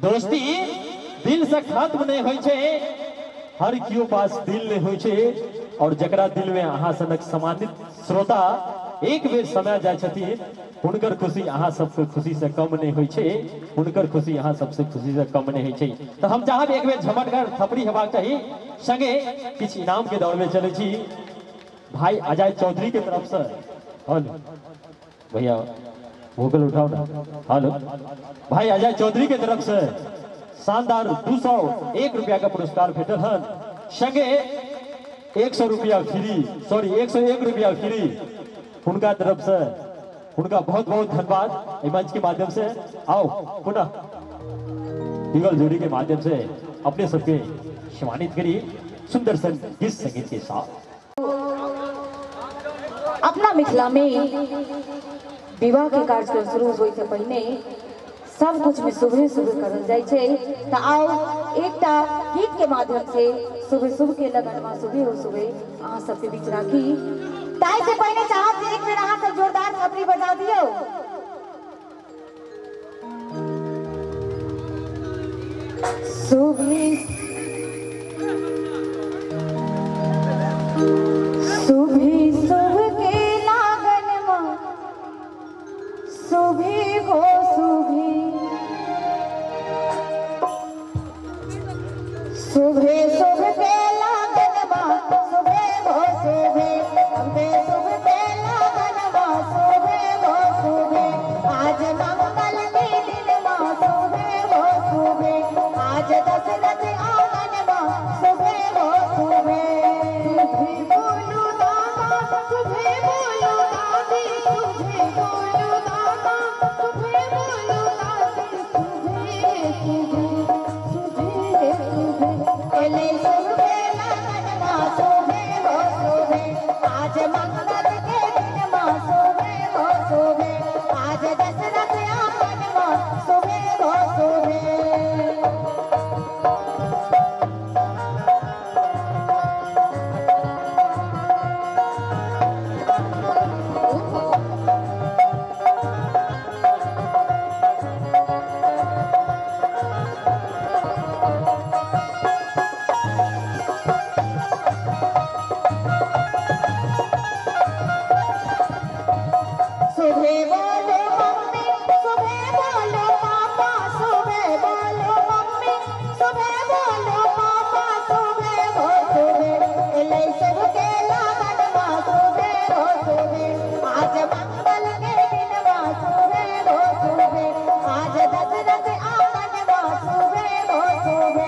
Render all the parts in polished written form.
दोस्ती दिल से खत्म नहीं होइ छै। हर केओ पास दिल नहीं होइ छै, और जकरा दिल में अहाँ सनक सम्मानित श्रोता एक बेर समय जाय छथिन, हुनकर खुशी अहाँ सबके खुशी से कम नहीं होइ छै, हुनकर खुशी अहाँ सबसे खुशी से कम नहीं होइ छै। तो हम चाहब एक बेर झमटगर थपड़ी हेबाक चाही। संगे किछु इनाम के दौड़ में चलै छी। भाई अजय चौधरी के तरफ से, हेलो भैया वोकल उठाओ ना, हेलो भाई अजय चौधरी के तरफ से शानदार 201 रुपया का पुरस्कार भेटल हन। संगे 100 रुपया फ्री, सॉरी 101 रुपया फ्री हुनका तरफ से, हुनका बहुत बहुत धन्यवाद एहि मंच के माध्यम से। आओ पुनः युगल जोड़ी के माध्यम से अपने सबके सम्मानित करी सुंदर सन गीत संगीत के साथ। अपना मिथिला में विवाह के कार्यक्रम शुरू होय से पहिने सब कुछ में सुबह सुबह करल जाइ छै। तऽ आउ एकटा गीत के माध्यम से सुबह सुबह के लगनमा सुबह हो सुबह अहाँ सबके बीच राखी। ताहि से पहिने चाहब जे एक बेर अहाँ सब जोरदार थपड़ी बजा दियौ। सुबह सुबह सुबह के लागन मा सुबह हो सुबह, सुबह सुबह के लागन मा सुबह हो सुबह, सुबह सुबह के लागन मा सुबह हो सुबह, आज मंगल के दिन मा सुबह हो सुबह, आज दशरथ आंगन मा सुबह हो सुबह। सुबह बोलो दादा सुबह बोलो दादी, सुबह बोलो दादा सुबह बोलो दादी, सुबह सुबह सुबह सुबह एले सुबह लगन मा सुबह हो सुबह, आज मंगल के दिन मा सुबह हो सुबह, आज दशरथ आंगन मा सुबह हो सुबह। सुबह बोलो मम्मी सुबह बोलो पापा, सुबह बोलो मम्मी सुबह बोलो पापा, सुबह हो सुबह एलै सबके लागन मा सुबह हो सुबह, आज मंगल के दिन मा सुबह हो सुबह, आज दशरथ आंगन मा सुबह हो सुबह।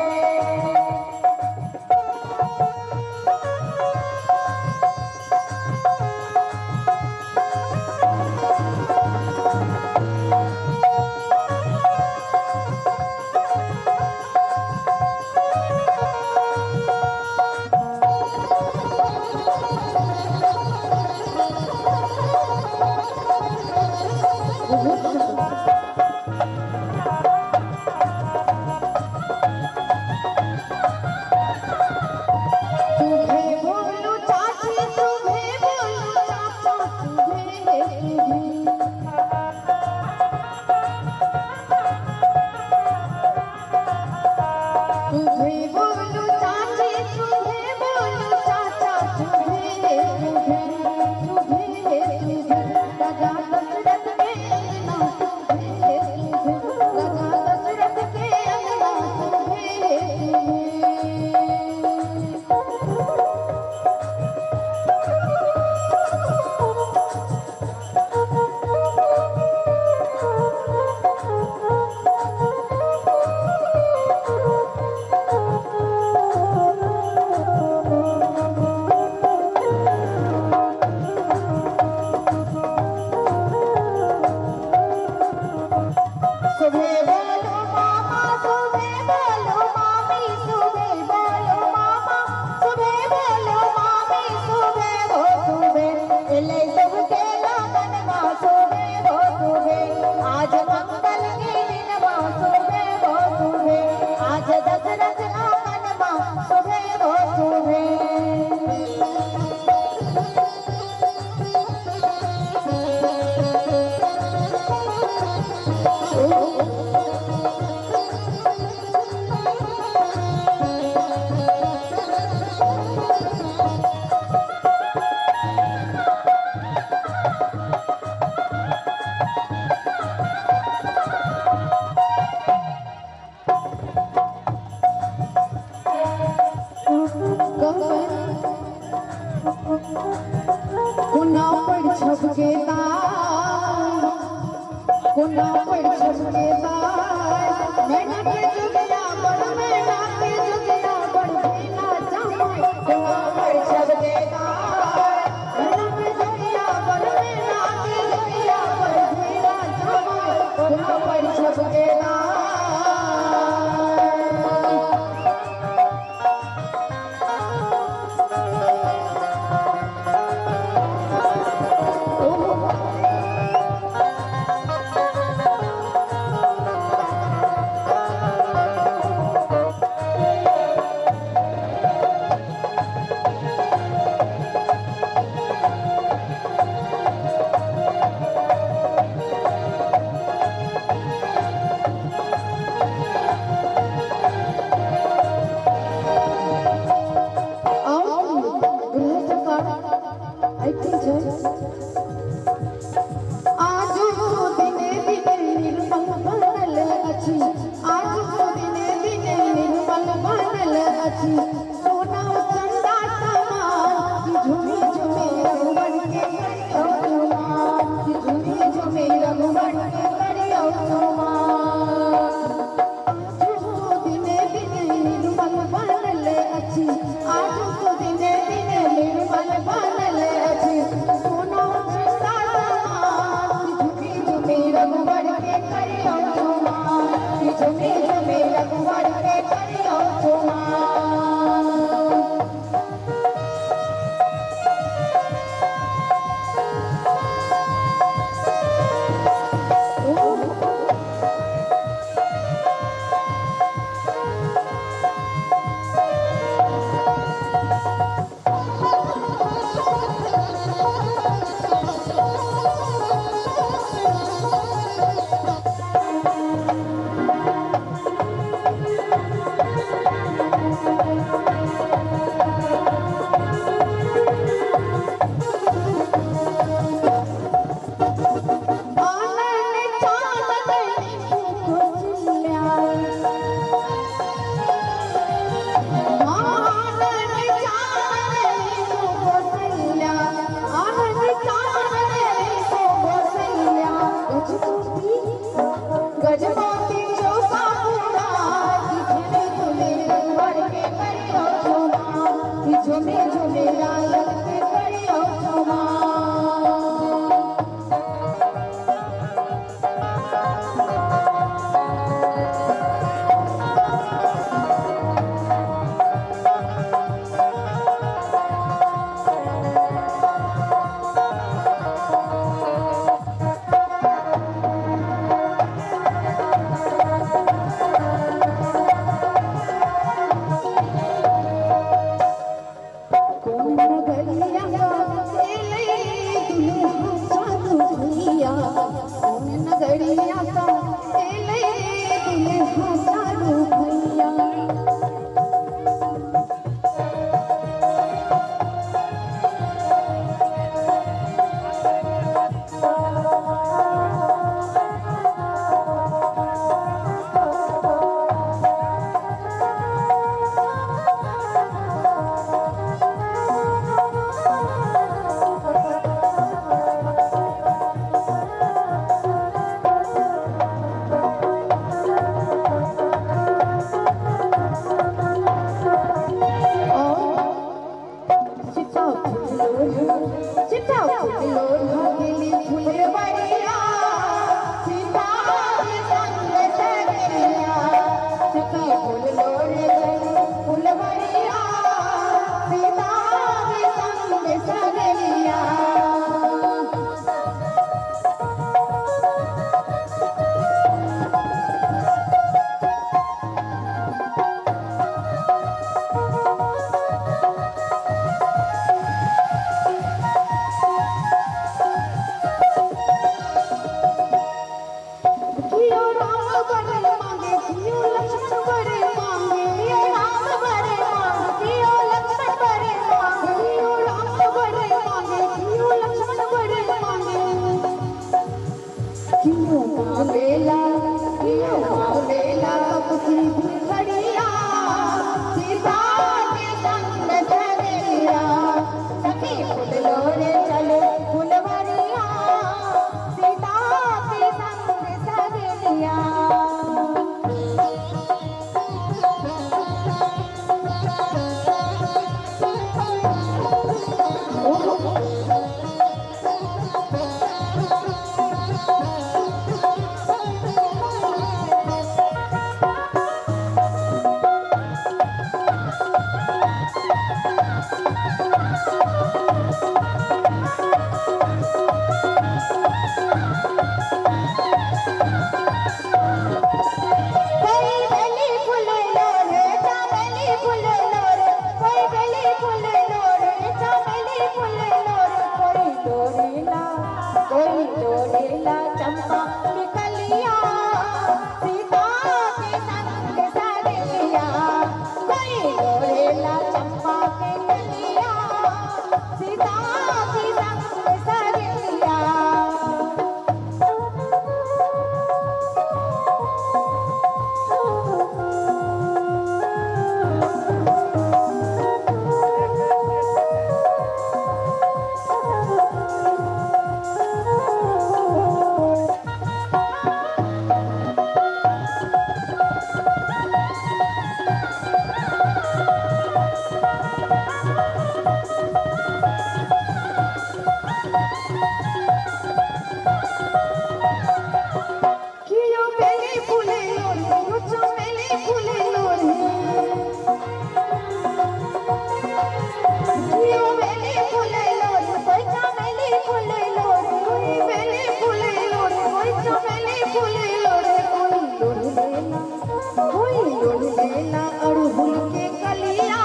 कोई लोढ़ लेला अड़हुल के कलिया,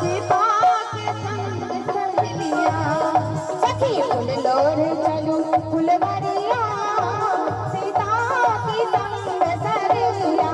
सीता के संग सहेलिया। सखी फूल लोढ़ चलू फुलवरिया, सीता के संग सहेलिया।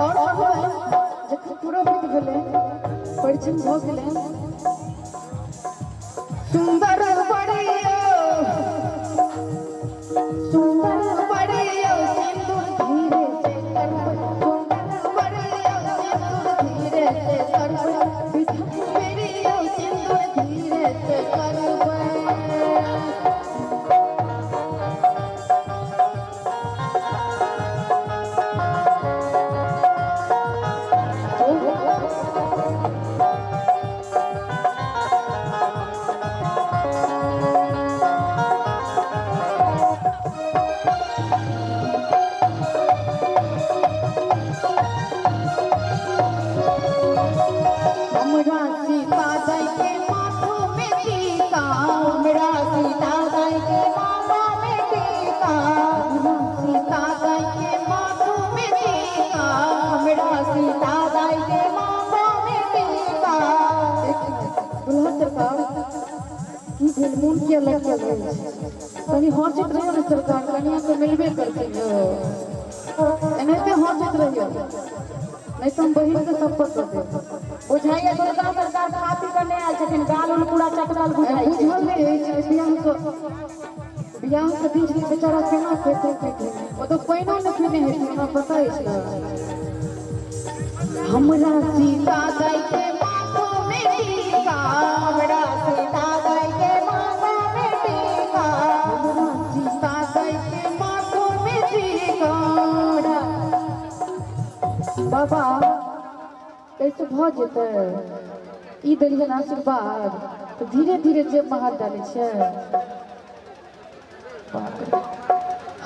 और कहबै जखन पुरोहित भेलै, परिछन भऽ गेलै। सुंदर बड़ियो, सुंदर बड़ियो सिंदूर धीरे से करबै, सुंदर बड़ियो सिंदूर धीरे से करबै, विधम बेरियो सिंदूर धीरे से करबै। हमरा सीता दाई के माथो में टीका, हमरा सीता दाई के माथो में टीका, हमरा सीता दाई के माथो में टीका, हमरा सीता दाई के माथो में टीका। दुल्हा सरकार, की भेल? मोन किया लटकल रहै छै? कनि हँसैत रहियौ ने सरकार, कनिया तऽ मिलबे करतै यौ। एनाहिते हँसैत रहियौ, नहि तऽ हम बहिनके शपथ दऽ देब। बुझाइया दुर्गा सरकार खा पी कऽ नहि आयल छथिन, गाल उल पूरा चटकल बुझाइ छै। बुझल नहि अछि बियाहके दिन छलै, बेचारा केना खेतै पीतै? ओ तऽ पानिओ नहि पीने हेतै, हमरा पता अछि ने। हमरा सीता दाई के माथो में टीका, हमरा सीता दाई के माथो में टीका, हमरा सीता दाई के माथो में टीका। बाबा, कैसे भऽ जेतै? ई देलियनि आशीर्वाद तऽ धीरे धीरे जेबमे हाथ डालै छियै। बाप रे।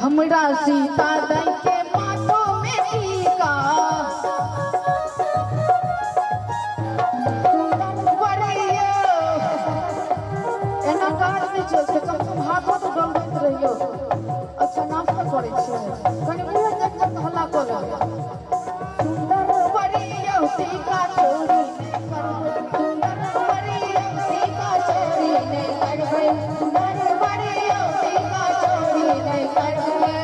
हमरा सीता दाई के माथो में टीका, सुंदर बड़ियो। एना काज नहि चलतै, कम से कम हाथो तऽ डोलबैत रहियौ। अच्छा, नाश्ता करै छियै? कनि मुँह देख कऽ हल्ला कऽ लेबै। सुंदर बड़ियो टीका चोरी नहि करबै, सुंदर बड़ियो टीका चोरी नहि करबै, सुंदर बड़ियो टीका चोरी नहि करबै।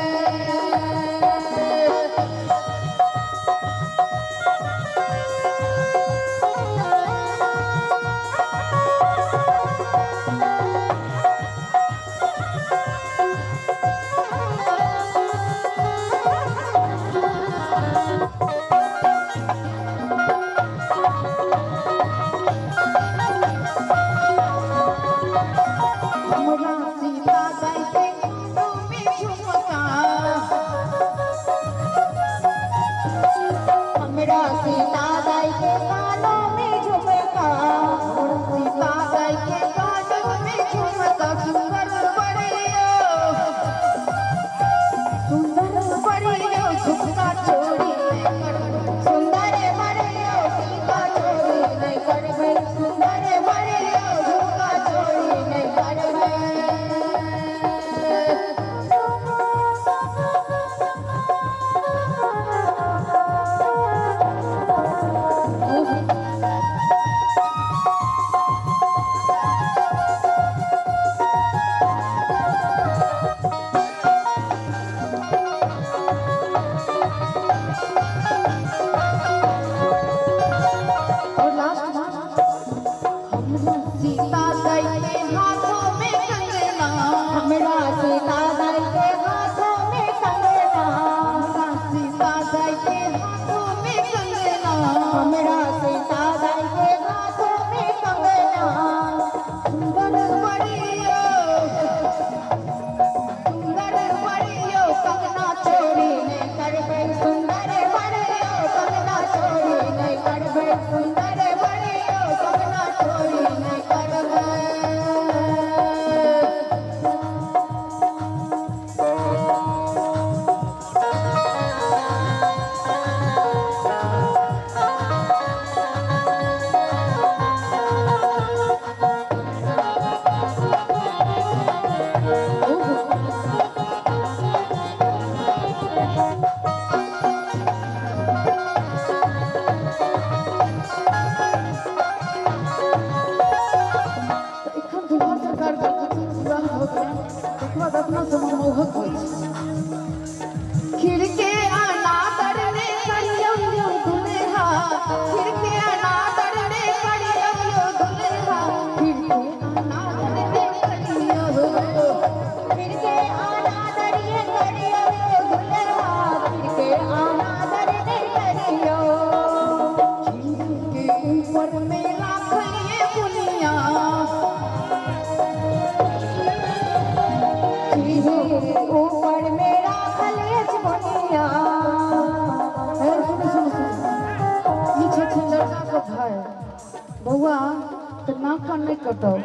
एखन नहि कटब।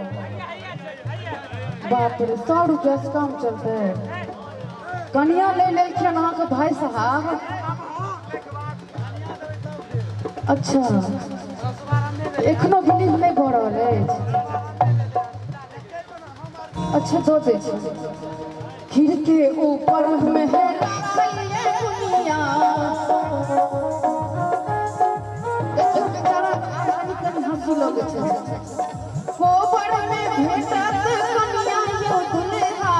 बाप रे, 100 रुपया से काम चलतै? कनिया ले लेलखिन अहाँके भाई साहब। अच्छा, एखनो बिलीव नहि भऽ रहल अछि। अच्छा, दऽ दै छी। खीर के ऊपर में है राखल ये बुनिया। देखियौ बेचारा, कनि कनि हँसी लगै छै। कोबर में भेटत कनिया यो दुल्हा,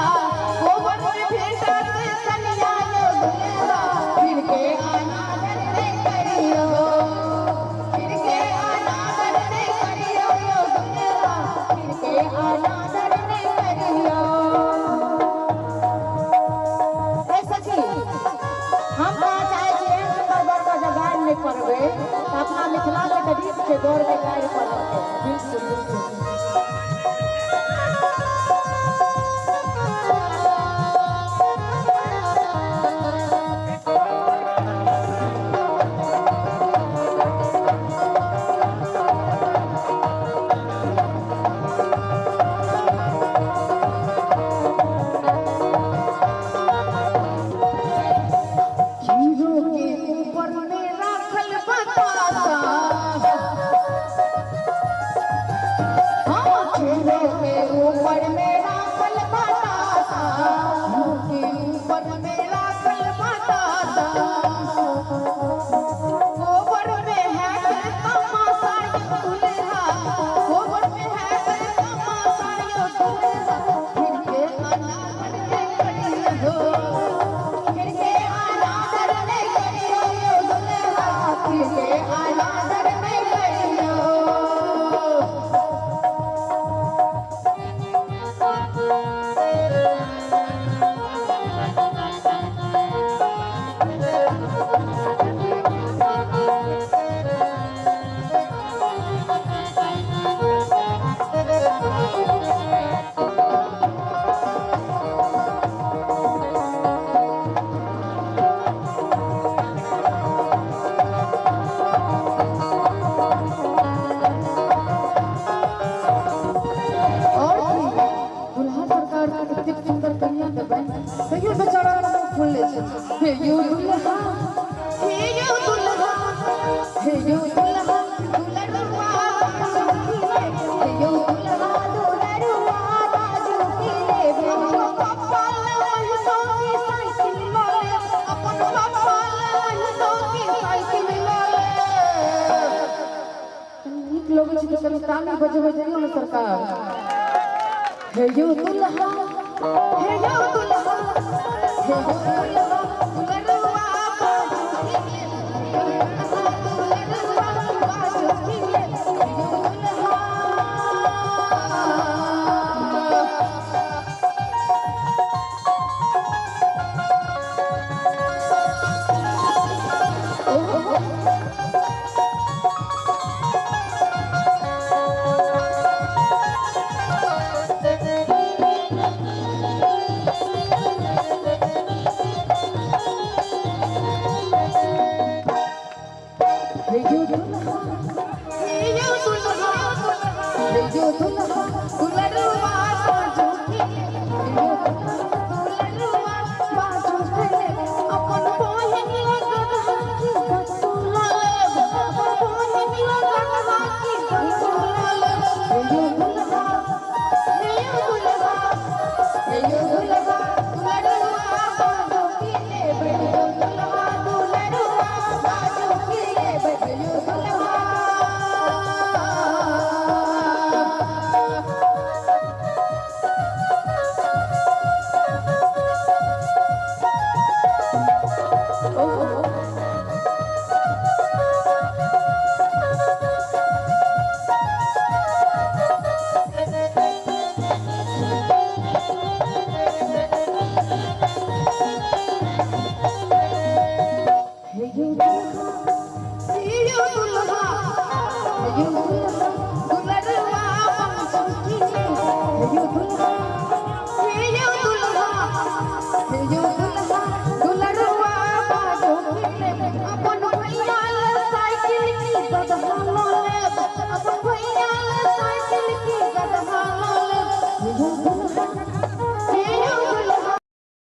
कोबर में भेटत कनिया यो दुल्हा, फिर के अनादर नहीं करियो, फिर के अनादर नहीं करियो यो दुल्हा, फिर के अनादर नहीं करियो। ए सखी, हम कहाँ चाहै छी, एहन सुन्दर बर के जब गारि नहि पढ़बै तऽ अपना मिथिला के तऽ रीत छै बर के गारि पढ़ब। बिल्कुल बिल्कुल। खीरों के ऊपर में राखल बतासा। हाँ, खीरों के ऊपर में राखल बतासा। खीरों के ऊपर में राखल बतासा, गोबर में है तमाशा यो दुल्हा, गोबर में है तमाशा यो दुल्हा, फिर के अनादर नहीं करियो, फिर के अनादर नहीं करियो यो दुल्हा, फिर के अनादर नहीं करियो। और की, दुल्हा सरकार के एतेक सुंदर कन्या देबनि तैयो बेचारा के मुँह खुलले छै। हे यो दुल्हा, हे यो दुल्हा, हे यो दुल्हा दुलरुआ बाजू की ले, हे यो दुल्हा दुलरुआ बाजू की ले। अपन पप्पा ले महिसों की साइकिल लऽ ले, अपन पप्पा ले महिसों की साइकिल लऽ ले। कनि नीक लगै छै तऽ कनि ताली बजबै जइयौ ने सरकार। हे यो दुल्हा, हे यो दुल्हा, हे यो दुल्हा दुलरुआ बाजू की ले, हे यो दुल्हा दुलरुआ बाजू की ले, हे यो दुल्हा। ओहो। हे यो दुल्हा, हे यो दुल्हा, हे यो दुल्हा दुलरुआ बाजू की ले, हे यो दुल्हा दुलरुआ बाजू की ले, अपन बहिन लगन की बतूला ले, अपन बहिन लगन की बतूला ले, हे यो दुल्हा, हे यो दुल्हा, हे यो दुल्हा दुलरुआ बाजू की ले, हे यो दुल्हा दुलरुआ बाजू की ले। हे यो दुल्हा। ओहो। हे यो दुल्हा, हे यो दुल्हा, हे यो दुल्हा दुलरुआ बाजू की ले, हे यो दुल्हा, हे यो दुल्हा, हे यो दुल्हा दुलरुआ बाजू की ले।